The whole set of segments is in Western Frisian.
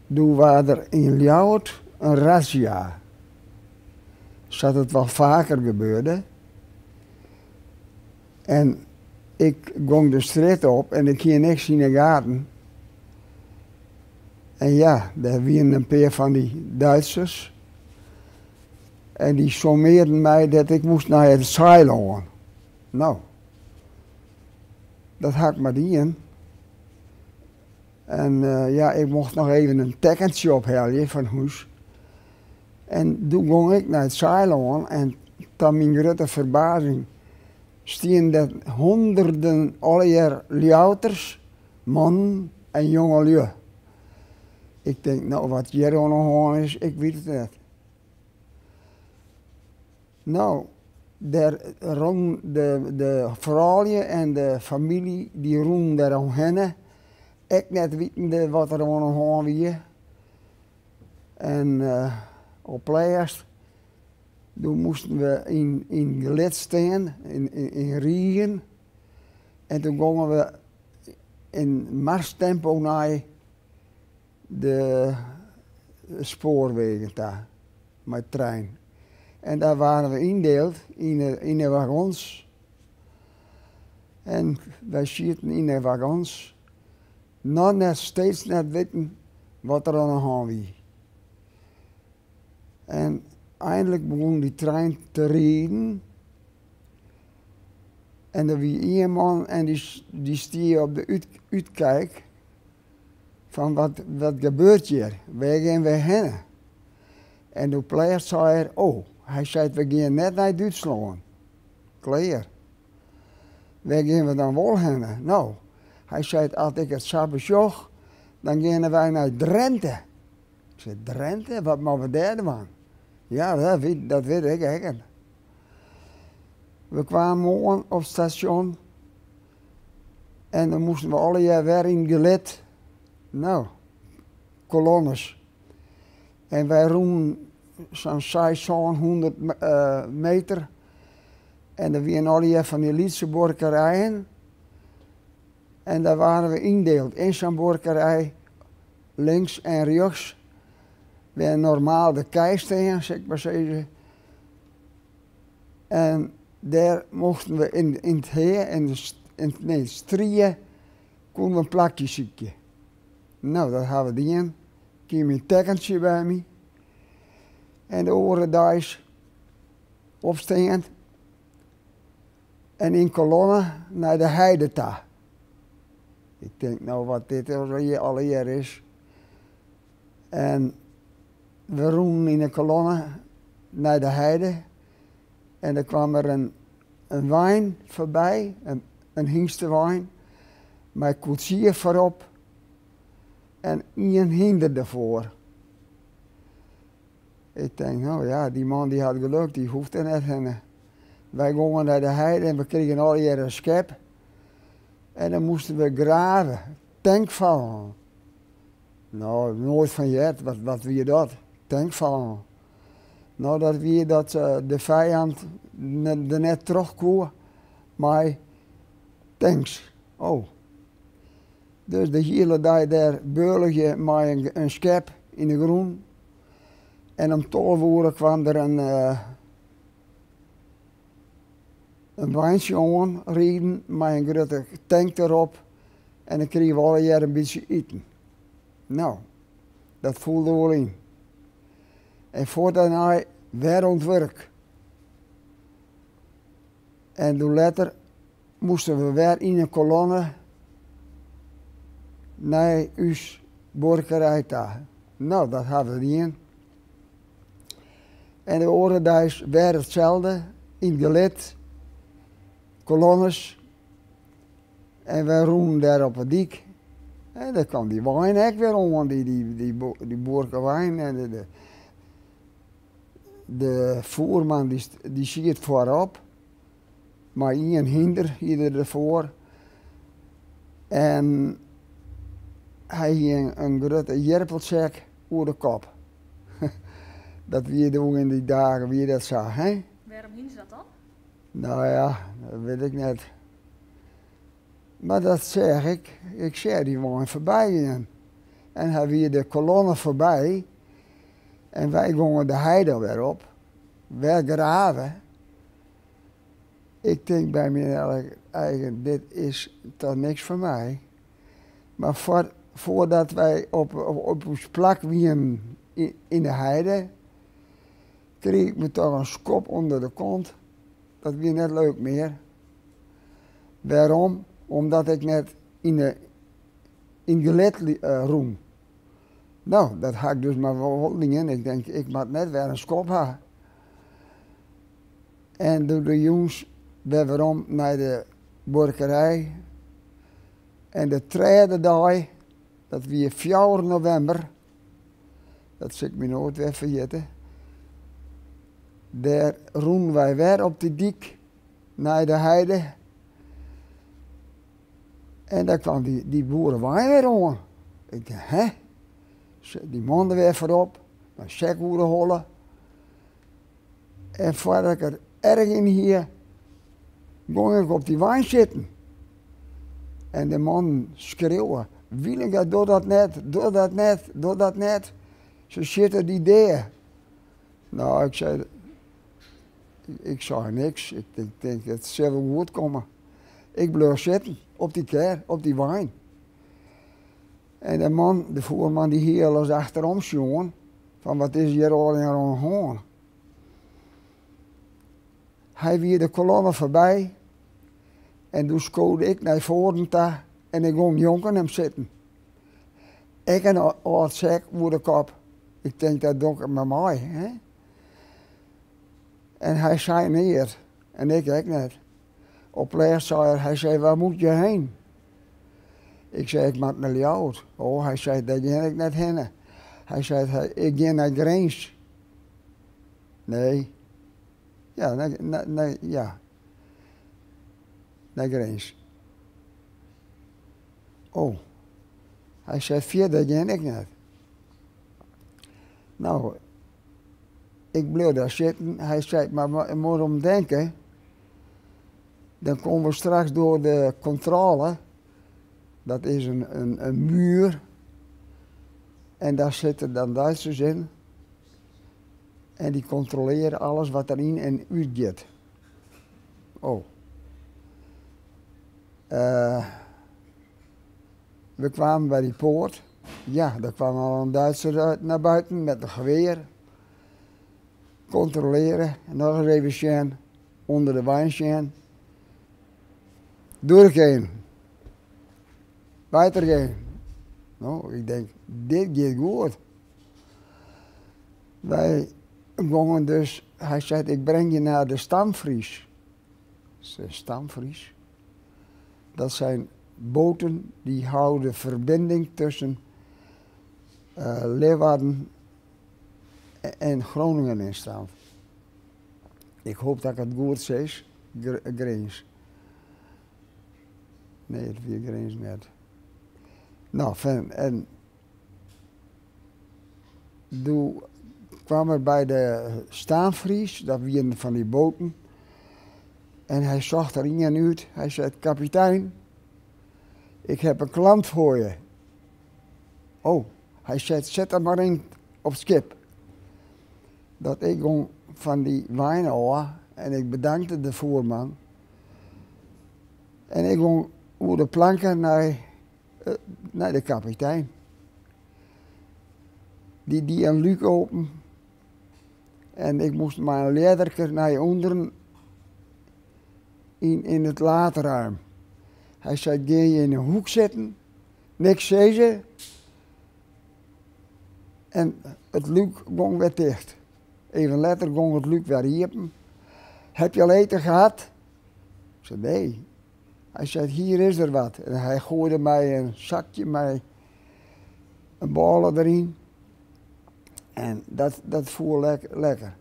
Doe waard der yn Ljouwert in razzia, sa't it wol faker gebeurde. En ik gong de strjitte op en ik hie niks yn 'e gaten. En ja, dêr wienen in pear fan dy Duitsers. En dy sommearden my dat ik moast nei it Saailân. No, dat ha ik mar dien. En ja, ik mocht noch even in tekkentsje ophelje fan hûs. En doe gong ik nei it Saailân en ta myn grutte ferbazing stienen der hûnderten allegear Ljouwerters, mannen en jongelju. Ik tink, no wat hjir oan 'e hân is, ik wit it net. No, dêr rûnen de froulju en de famylje dy rûnen dêr omhinne, ek net witende wat der oan 'e hân wie. En op lêst, doe moasten we yn gelid stean, yn rigen. En toen gongen we yn marstempo nei de spoarwegen ta mei trein. En dêr waarden we yndield yn de wagons. En wy sieten yn de wagons, noch net steeds net witten wat der oan de hân wie. En einlik begûn dy trein te riden. En der wie ien man en dy stie op de útkijk fan wat, wat gebeurt hjir? Wêr gean we hinne? En doe pleats sei er, oh, hy seit we gean net nei Dútslân. Klear. Wêr gean we dan wol hinne? No, hy seit as ik it sa besjoch, dan geane wy nei Drinte. Ik sei, Drinte? Wat moatte we dêr dwaan? Ja, dat wit, dat wit ik ek net. We kwamen oan op it stasjon en dan moasten we allegear wer yn gelid. No, kolonnes. En wy rûnen sa'n seis, sânhûndert meter en der wienen allegear fan dy lytse buorkerijen. En dêr waarden we yndield yn sa'n buorkerij, links en rjochts, wêr normaal de kij stean, sil ik mar sizze. En dêr mochten we yn it hea, yn it strie, koenen we in plakje sykje. No, dat ha we dien. Ik hie myn tekkentsje by my. En de oare deis opstean en yn kolonne nei de heide ta. Ik tink, no wat dit allegear is. En we rûnen yn 'e kolonne nei de heide en der kwam der in wein foarby, in hynstewein, mei koetsier foarop en ien hynder derfoar. Ik tink, no ja, dy man dy hat gelok, dy hoecht der net hinne. Wy gongen nei de heide en we krigen allegear in skep en dan moasten we grave, tankfallen. No, noait fan heard, wat, wat wie dat? Tankfallen. No, dat wie dat de fijand der net troch koe mei tanks. Oh. Dus de hiele dei dêr beulegje mei in skep yn de grûn. En om 12 oere kwam der in, in weintsje oanriden mei in grutte tank derop en dan krigen we allegear in bytsje iten. No, dat foel der wol yn. En fuort dêrnei wer oan it wurk. En doe letter moasten we wer yn in kolonne nei ús buorkerij ta. No, dat ha we dien. En de oare deis wer itselde, yn it gelid, kolonnes. En wy rûnen dêr op 'e dyk. En dêr kwam dy wein ek wer oan, dy, dy, dy, dy buorkewein. En de, de, de foerman dy, dy siet foarop. Mei ien hynder hie er derfoar. En hy hie in grutte jirpelsek oer de kop. Dat wie doe yn dy dagen wie dat sa, hè? Wêrom hiene se dat dan? No ja, dat wit ik net. Mar dat seach ik, ik seach dy wein foarby gean. En hy wie de kolonne foarby en wy gongen de heide wer op, wer grave. Ik tink by myn eigen, dit is toch niks foar my. Mar foar, foardat wy op, op ús plak wienen yn de heide, krige ik my toch in skop ûnder de kont. Dat wie net leuk mear. Wêrom? Omdat ik net yn de yn it gelid rûn. No, dat ha ik dus mar wol dien. Ik denk, ik moat net wer in skop ha. En doe de jûns wer werom nei de buorkerij. En de trêde dei, dat wie fjouwer novimber, dat sil ik my noait wer ferjitte, dêr rûnen wy wer op de dyk nei de heide. En dêr kwam dy boerewein wer oan. Ik tink, hè? Dy man der wer foarop, mei sek oer de holle. En foardat ik der erch yn hie, gong ik op dy wein sitten. En de mannen skreauwe, Wielinga, doch dat net, doch dat net, doch dat net. Se sjitte dy dea. No, ik sei, ik sei niks. Ik tink, it sil wol goed komme. Ik bleau sitten op dy kar, op dy wein. En de man, de foarman, dy hie al ris achterom sjoen fan wat is hjir allegear oan 'e hân. Hy wie de kolonne foarby en doe skode ik nei foaren ta en ik gong njonken him sitten. Ek in âld sek oer de kop. Ik tink dat doch ik mar mei. Hè? En hy sei neat en ik ek net. Op lêst sei er, hy sei, waar moet je heen? Ik sei, ik moat nei Ljouwert. Oh, hy sei, dêr gean ik net hinne. Hy sei, ik gean nei Grins. Nee. Ja, nei, nei, ja. Nei Grins. Oh. Hy sei, fierder gean ik net. No, ik bleau dêr sitten. Hy sei, mar moat om denke, dan komme we straks door de kontrôle. Dat is in muur. En dêr sitte dan Duitsers yn. En dy kontrolearje alles wat der yn en út giet. Oh. We kwamen by dy poart. Ja, dêr kwam al in Duitser nei buiten met in gewear. Kontrolearje, noch ris even sjen, ûnder de wein sjen. Doorgaan. Weitergaan. No, ik denk, dit giet goed. Wy gongen dus, hy sei, ik breng je naar de Stamvries. Stamvries? Dat zijn boten die houden verbinding tussen Leeuwarden en Groningen in stand. Ik hoop dat ik it goed sis. Grins. Nee, it wie Grins net. No, en doe kwam er by de Staanvries, dat wienen fan dy boten. En hy socht der ien út. Hy sei, kapitein, ik heb een klant voor je. Oh, hy sei, set him mar yn op it skip. Dat ik gong fan dy wein ôf en ik bedankte de foarman. En ik gong oer de planken nei de kapitein. Dy die in lúk open en ik moast mei in ljedderke nei ûnderen yn it laadruim. Hy sei, gean je yn 'e hoek sitten, niks sizze. En it lúk gong wer ticht. Even letter gong it lúk wer iepen. Heb je al eten gehad? Ik sei, nee. Hy sei, hier is er wat. En hy goaide my in sakje mei in bôle deryn. En dat foel lekker.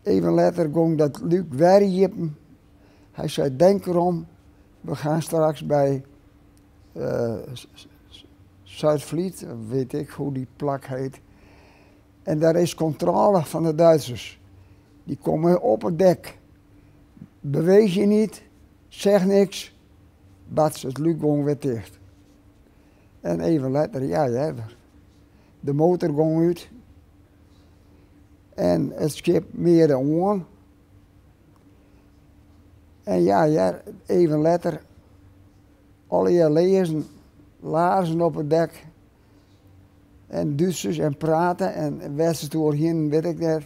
Even letter gong dat lúk wer iepen. Hy sei, denk erom, we gaan straks by Zuidvliet, weet ik hoe die plak heet. En daar is controle van de Duitsers. Die komen op het dek. Beweeg je niet, zeg niks. Bats, it lúk gong wer ticht. En even letter, ja hear, de motor gong út en it skip mearde oan. En ja hear, even letter, allegear leazen, laarzen op it dek en Dútsers en prate en wêr't se it oer hienen wit ik net.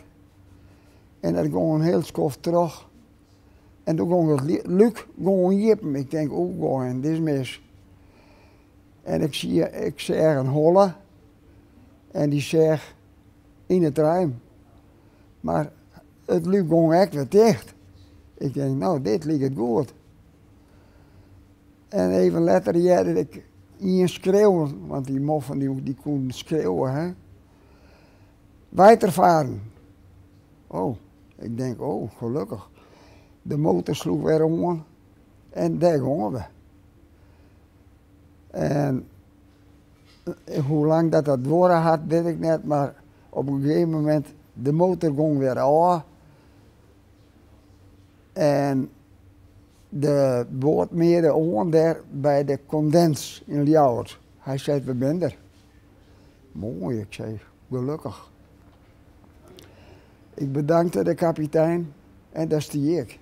En dat gong in hiel skoft troch. En doe gong it lúk gong iepen. Ik tink, oe goaien, dit is mis. En ik zie, ik seach in holle en dy seach yn it ruim. Mar it lúk gong ek wer ticht. Ik tink, no, dit liket goed. En even letter hearde ik ien skreauwen, want dy moffen dy, dy koenen skreauwe, hè. Weiterfahren. Oh, ik denk, oh, gelukkig. De motor sloech wer oan en dêr gongen we. En hoe lang dat dat duorre hat, wit ik net, mar op in gegeven momint, de motor gong wer ôf. En de boat mearde oan dêr by de Kondens yn Ljouwert. Hy seit, we binne der. Moai, ik sei, gelukkich. Ik bedankte de kapitein en dêr stie ik.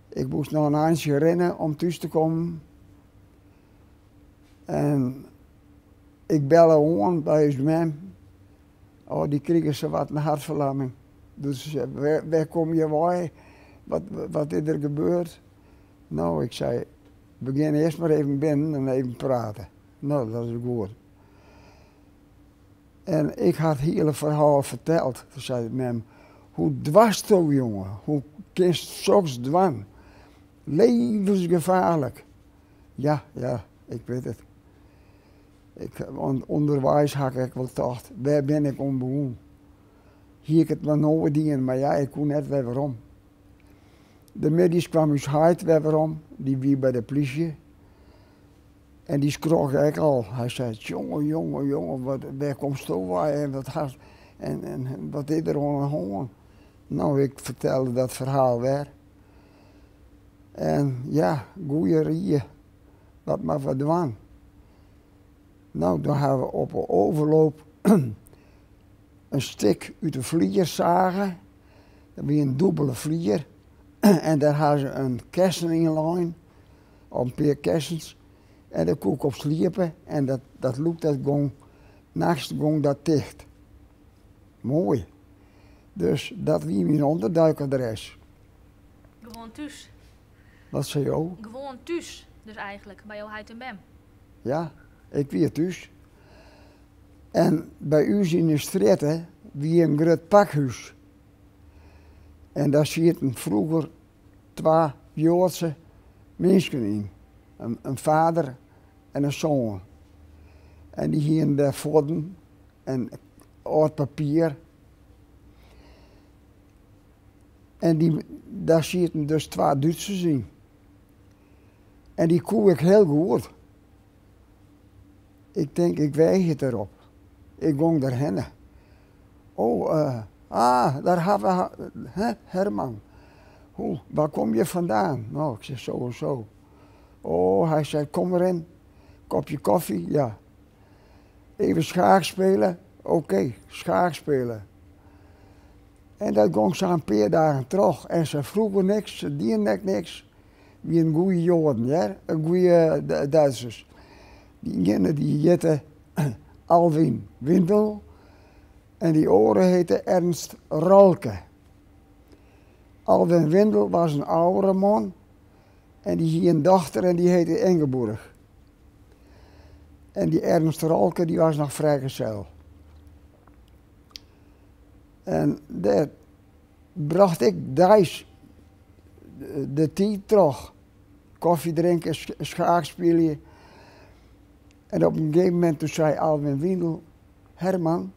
Ik moast noch in eintsje rinne om thús te kommen. En ik belle oan by ús mem. Oh, dy krige sawat in hertferlamming. Doe't se sei, wêr, wêr komme je wei? Wat, wat is der gebeurd? No, ik sei, we gean earst mar even binnen en even prate. No, dat is goed. En ik ha it hiele ferhaal ferteld. Toen sei mem, hoe doarsto jonge, hoe kinst soks dwaan? Levensgefaarlik. Ja, ja, ik wit it. Ik, want ûnderweis ha ik ek wol tocht, wêr bin ik oan begûn? Hie ik it mar noait dien, mar ja, ik koe net wer werom. De middeis kwam ús heit wer werom, dy wie by de plysje. En dy skrok ek al. Hy sei, jonge, jonge, jonge, wat, wêr komsto wei en wat hast, en, en wat is der oan de hân? No, ik fertelde dat ferhaal wer. En ja, goeie rie, wat moatte we dwaan? No, dan ha we op 'e overloop in stik út de flier sage. Dat wie in dûbele flier. En dêr ha se in kessen yn lein, of in pear kessens. En dêr koe ik op sliepe en dat, dat lûk dat gong, nachts gong dat ticht. Moai. Dus dat wie myn ûnderduikadres. Gewoan thús. Wat sei jo? Gewoan thús, dus eigentlik, by jo heit en mem. Ja, ik wie thús. En by ús yn de strjitte wie in grut pakhús. En dêr sieten froeger twa Joadse minsken yn, in vader en in soan. En dy hienen dêr fodden en âld papier. En dy, dêr sieten dus twa Dútsers yn. En dy koe ik hiel goed. Ik tink, ik weagje it derop. Ik gong derhinne. Oh, ah, dêr ha we, hè, Herman. Hoe, waar kom je vandaan? No, ik sei zo en zo. Oh, hy sei, kom deryn. Kopje koffie? Ja. Even schaakspelen? Oké, schaakspelen. En dat gong sa in pear dagen troch. En se froegen niks, se dienen ek niks. Wienen goeie Joaden, hear, goeie Duitsers. Dy iene dy hjitte Alwin Windel en dy oare heette Ernst Rolke. Alwin Windel was in âldere man en dy hie in dochter en dy heette Ingeborg. En dy Ernst Rolke dy was noch frijgezel. En dêr brocht ik deis de tiid troch. Kofje drinke, schaakspylje. En op in gegeven momint toen sei Alwin Windel, Herman,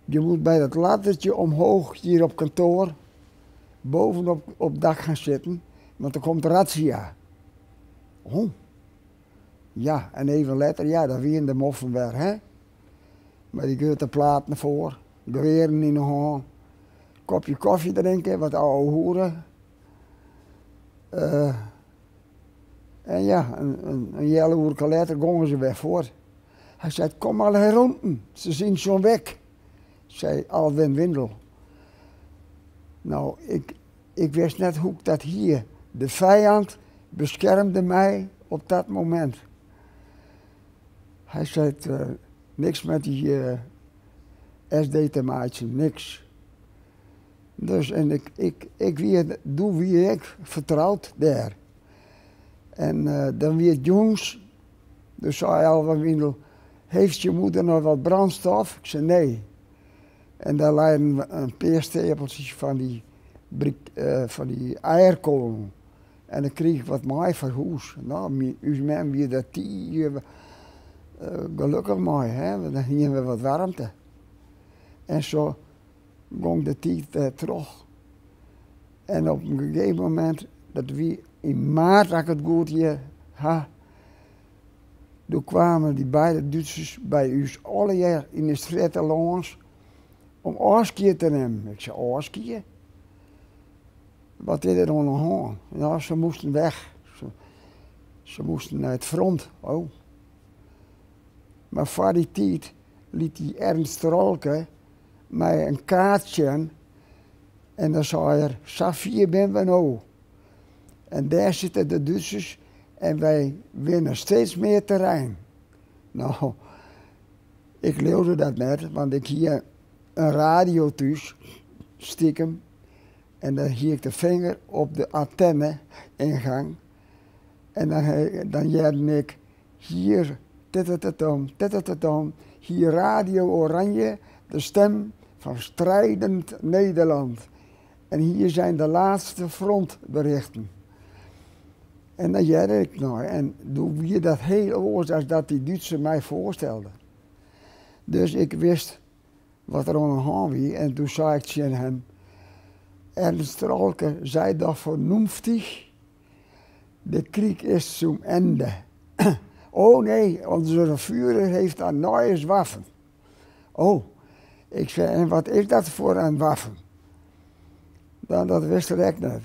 je moet bij dat laddertje omhoog hier op kantoor, bovenop op dak gaan zitten, want er komt razzia. Oh. Ja, en even letter, ja, daar wienen de moffen wer, hè. Mei dy grutte platen foar, gewearen yn 'e hân, kopje kofje drinke, wat ouwehoere. En ja, in healoerke letter gongen se wer fuort. Hy sei, Kom al herunten, ze zijn schon weg, sei Alwin Windel. No, ik, ik wist net hoe't ik dat hie. De vijand beschermde mij op dat moment. Hy sei, niks met die SD te meitsjen, niks. Dus en ik, ik, ik wie, doe wie ik fertroud dêr. En dan wie it jûns, dus sei Alwin Windel, heeft je moeder nog wat brandstof? Ik sei nee. En dêr leinen in pear steapeltsjes fan dy eierkoalen. En dan krige ik wat mei foar hûs. No, ús mem wie dêr tige gelokkich mei, hè, want dan hiene we wat waarmte. En sa gong de tiid wer troch. En op in gegeven momint, dat wie yn maart as ik it goed hjir ha, doe kwamen dy beide Dútsers by ús allegear yn de strjitte lâns om ôfskie te nimmen. Ik sei, ôfskie? Wat is der oan de hân? Ja, se moasten weg. Se moasten nei it front. Oh. Mar foar dy tiid liet dy Ernst Rolke my in kaart sjen en dan sei er, sa fier binne we no. En dêr sitte de Dútsers en wy winne steeds mear terrein. No, ik leaude dat net, want ik hie in radio thús, stikem. En dan hie ik de finger op de antenne-yngang. En dan hearde ik hier, tittetetom, tittetetom, hier Radio Oranje, de stem van strijdend Nederland. En hier zijn de laatste frontberichten. En dan hearde ik noch. En doe wie dat hiel oars as dat dy Dútser my foarstelde. Dus ik wist wat der oan de hân wie en doe sei ik tsjin him, Ernst Rolke, sei doch vernünftig, de Krieg ist zum Ende. Oh nee, onze Führer heeft een neues Waffen. Oh, ik sei, en wat is dat foar in waffen? Dan, dat wist er ek net.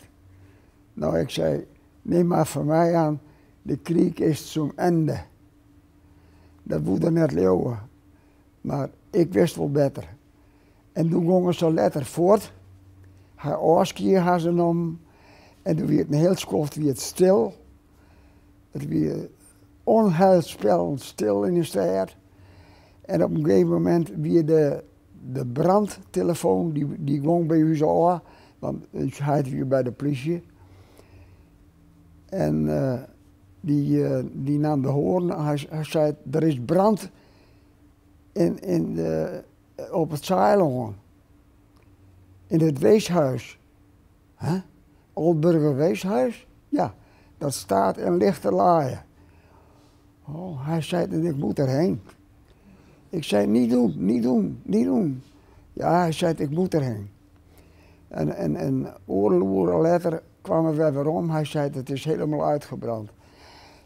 No, ik sei, nim mar fan my oan, de Krieg ist zum Ende. Dat woe er net leauwe. Mar ik wist wol better. En doe gongen se letter fuort. Har ôfskie ha se nommen. En doe wie it in hiel skoft wie it stil. It wie onheilspellend stil yn de stêd. En op in gegeven momint wie de brandtelefoon, dy gong by ús ôf, want ús heit wie by de plysje. En dy naam de hoarn, hy sei, der is brand op it Saailân, in it weeshuis. Huh? Oldburger Weeshuis? Ja, dat staat in lichterlaaie. Oh, hy sei, ik moet erheen. Ik zei, niet doen, niet doen, niet doen. Ja, hy sei, ik moet erheen. En oardel oere letter kwamen we werom. Hy sei, het is helemaal uitgebrand.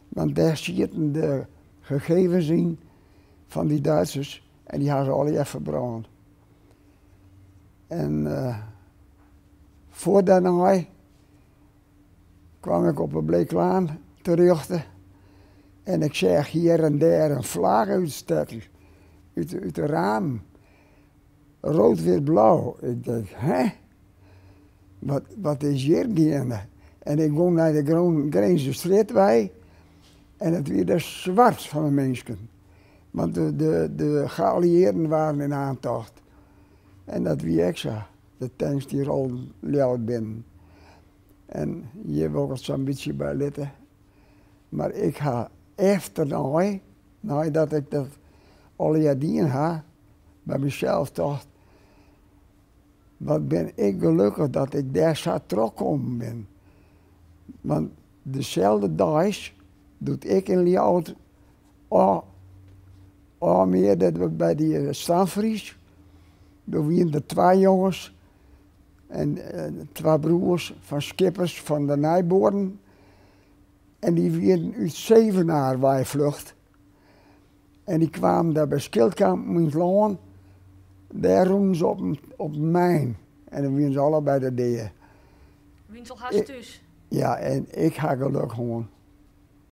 Want dêr sieten de gegevens yn fan dy Duitsers en dy ha se allegear ferbrând. En fuort dêrnei kwam ik op 'e Bleeklaan terjochte en ik seach hjir en dêr in flage útstekken út de ramen. Rood, wit, blau. Ik tink, hè? Wat is hjir geande? En ik gong nei de Grinzerstrjitwei en it wie der swart fan de minsken. Want de gealliearden waarden yn oantocht. En dat wie ek sa. De tanks dy rolden Ljouwert binnen. En hjir wol ik it sa'n bytsje by litte. Mar ik ha efternei, neidat ik dat allegear dien ha, by mysels tocht, wat bin ik gelokkich dat ik dêr sa trochkommen bin. Want deselde deis, doe't ik yn Ljouwert ôfmearde by dy Stanfries, doe wiene der twa jonges en twa broers fan skippers fan de Nijbuorren en dy wienen út Zevenaar weiflucht. En dy kwamen dêr by Skilkampen yn it lân, dêr rûnen se op in myn en dan wienen se allebeide dea. Wienen se al hast thús? Ja, en ik ha gelok hân.